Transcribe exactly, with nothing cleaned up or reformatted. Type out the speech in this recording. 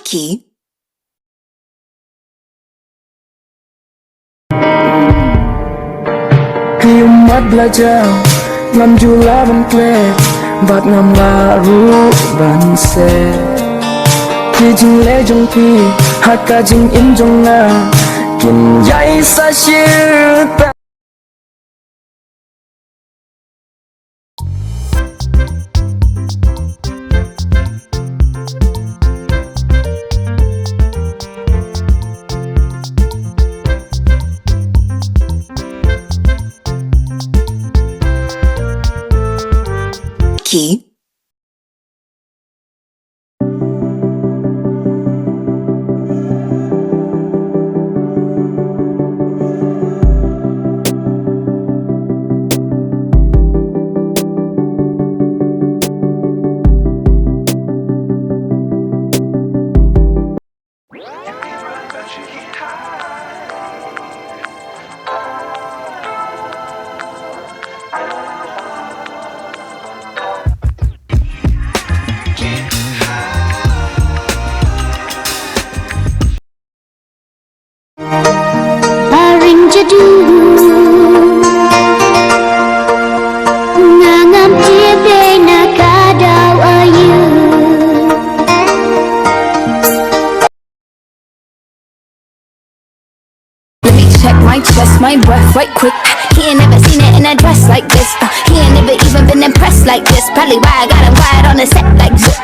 Ki. Phi ym mat bla jam, ngam ju lah ban klet, bad ngam lah ruh ban seh. Ki jingleh jong phi ha ka jingim jong nga kin ïai sa shirta. Ki. Paring jadu. Nga ngam tip dei na ka daw aïu. Let me check my chest, my breath right quick. He ain't never seen it in a dress like this. Uh, he ain't never even been impressed like this. Probably why I got him quiet on the set like zip.